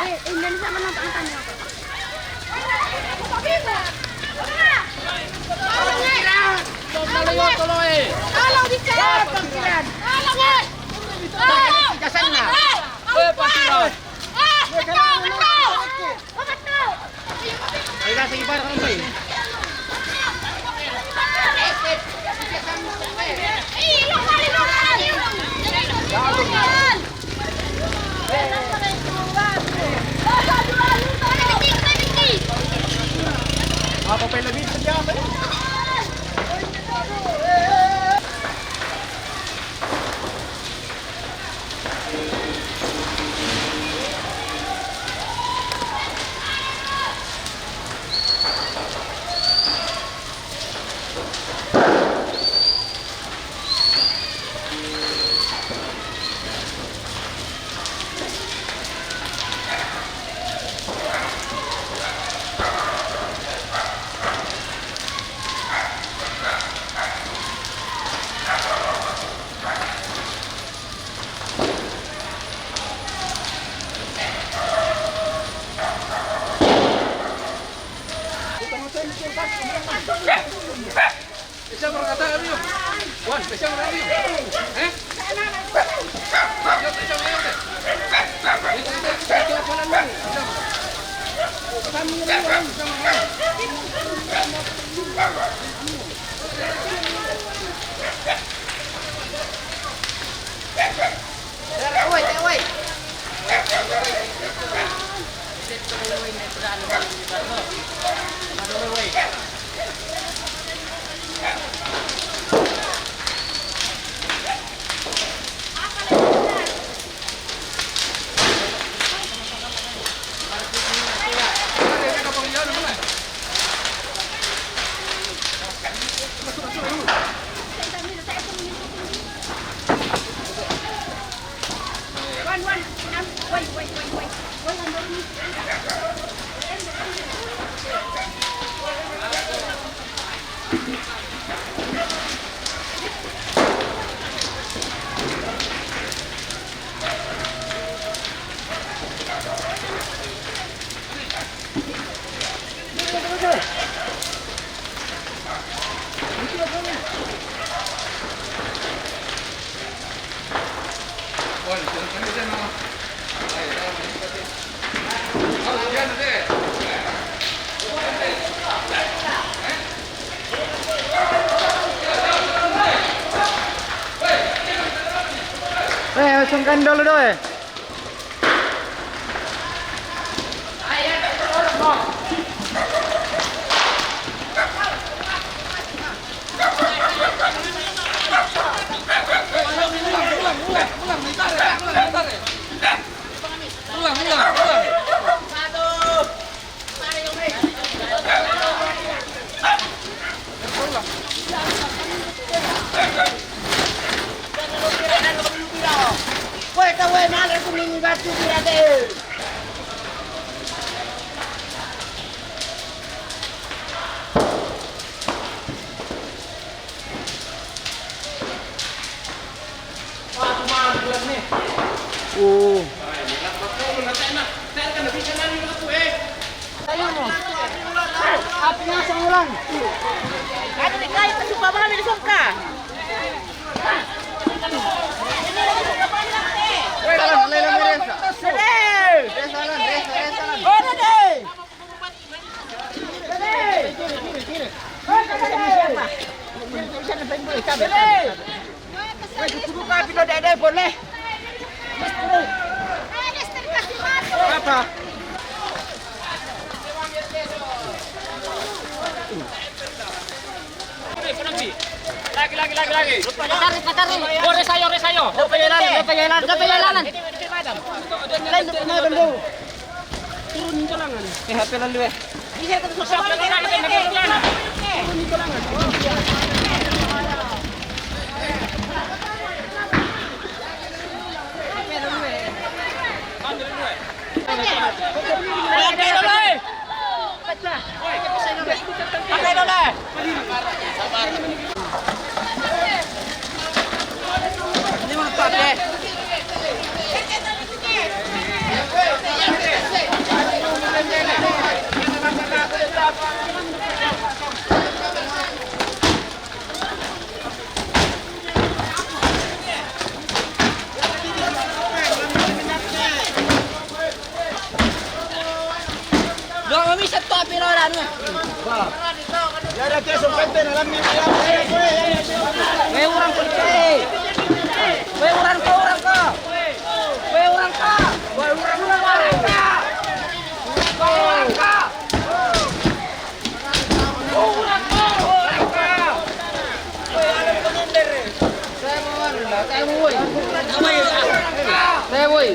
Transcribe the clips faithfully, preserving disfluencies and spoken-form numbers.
Indonesia menang, Pak, Pak. Tolong, Pak. Tolong, Pak. Tolong, Pak. Tolong, Pak. Tolong, Pak. Ayo, dah, segi parah, Pak. Apa pa lagi kerja apa ni? Eh, sungkan dulu doh, eh. Kowe tau wae malah aku mini batu pirate. Oh. Ayo, no. Apinya sang ulang. Aduh, dikait, sumpah, malah disongka. Salam, salam, Resa. Salam. Resa, salam, Resa, Resa, salam. Oh, Dede. Dede. Dede. Weh, kudu ka pino Dede boleh. Apa? Lagi, lagi, lagi, lagi. Tarik, tarik. Oh, Resa yo, Resa yo. Dapat jalan, dapat jalan, dapat jalan. Lain dapat madam dulu. Turun jalanan. Eh, H P lalu, eh. Bisa terus. Turun jalanan. Weh, orang ka, eh. Weh, orang ka, orang ka. Weh, orang ka. Weh, orang ka, orang ka. Orang ka, orang ka. Weh, orang ka, orang ka. Saya, woi.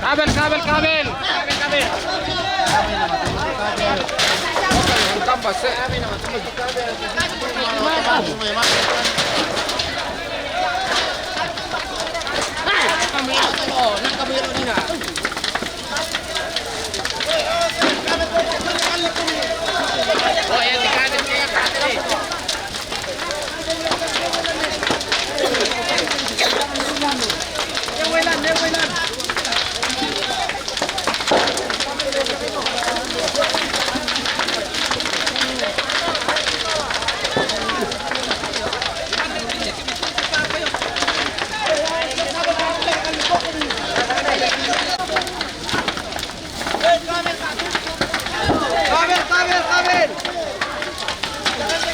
Kabel, kabel, kabel. Tambah, se-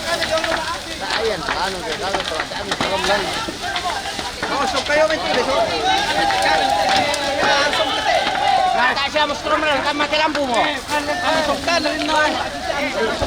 Ayan, paano ka? Kami, paano ka? Kami, paano ka? Vamos, son kayo, vente, beso. Kaya siya, mostro mo lang, kami matilambo mo. Son kayo, vente, beso.